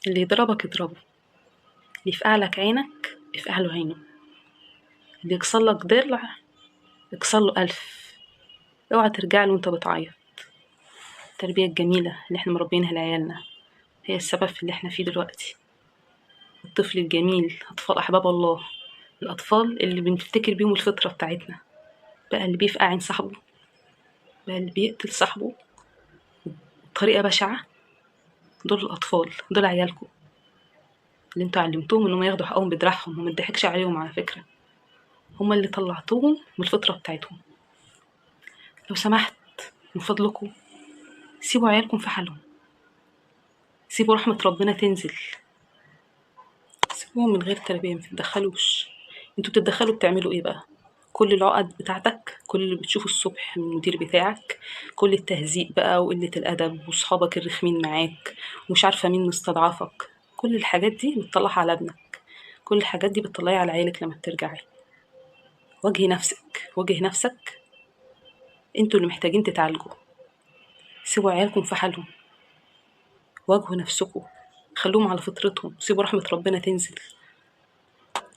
اللي يضربك اضربه، اللي يفقع لك عينك افقع له عينه، اللي يكسر لك ضلع اكسر له 1000، اوعى ترجع له وانت بتعيط. التربية الجميلة اللي احنا مربينها لعيالنا هي السبب في اللي احنا فيه دلوقتي. الطفل الجميل، أطفال أحباب الله، الأطفال اللي بنفتكر بيهم الفطرة بتاعتنا، بقى اللي بيفقع عين صاحبه، بقى اللي بيقتل صاحبه بطريقة بشعة، دول الأطفال، دول عيالكم اللي انتوا علمتوهم انهم ياخدوا حقهم بدراعهم، وما تضحكش عليهم على فكرة، هما اللي طلعتوهم من الفطرة بتاعتهم. لو سمحت من فضلكم سيبوا عيالكم في حالهم، سيبوا رحمة ربنا تنزل، سيبوهم من غير تربية، ما تتدخلوش. انتوا بتتدخلوا بتعملوا ايه بقى؟ كل العقد بتاعتك، كل اللي بتشوفه الصبح من المدير بتاعك، كل التهزيق بقى وقلة الأدب وصحابك الرخمين معاك ومش عارفة مين مستضعفك، كل الحاجات دي بتطلعها على ابنك، كل الحاجات دي بتطلعيها على عيالك لما بترجعي. واجهي نفسك، واجه نفسك، انتوا اللي محتاجين تتعالجوا. سيبوا عيالكم في حالهم، واجهوا نفسكم، خلوهم على فطرتهم، سيبوا رحمة ربنا تنزل.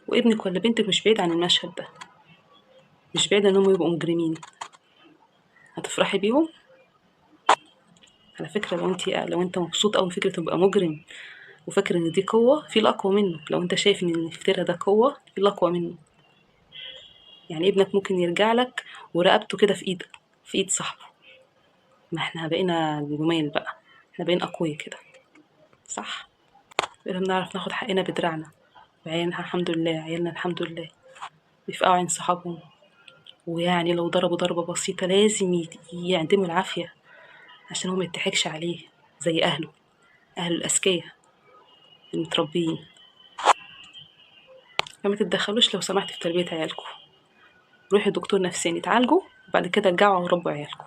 وابنك ولا بنتك مش بعيد عن المشهد ده، مش بعيد انهم يبقوا مجرمين، هتفرحي بيهم؟ على فكرة لو انت مبسوط قوي فكرة تبقى مجرم وفاكر ان دي قوة، في الأقوى منه. لو انت شايف ان الافتراء ده قوة، في الأقوى منه. ابنك ممكن يرجع لك ورقبته كده في ايدك، في ايد صاحبه. ما احنا بقينا جمال بقى، احنا بقينا أقوياء كده، صح؟ بقينا بنعرف ناخد حقنا بدراعنا، وعيالنا الحمد لله، عيالنا الحمد لله بيفقعوا عين صحابهم، ويعني لو ضربوا ضربة بسيطة لازم يعدموا العافية عشان هو ما يضحكش عليه زي أهله، أهله الأذكياء المتربيين. فما تتدخلوش لو سمحت في تربية عيالكم، روحوا دكتور نفساني تعالجوا، وبعد كده ارجعوا وربوا عيالكم.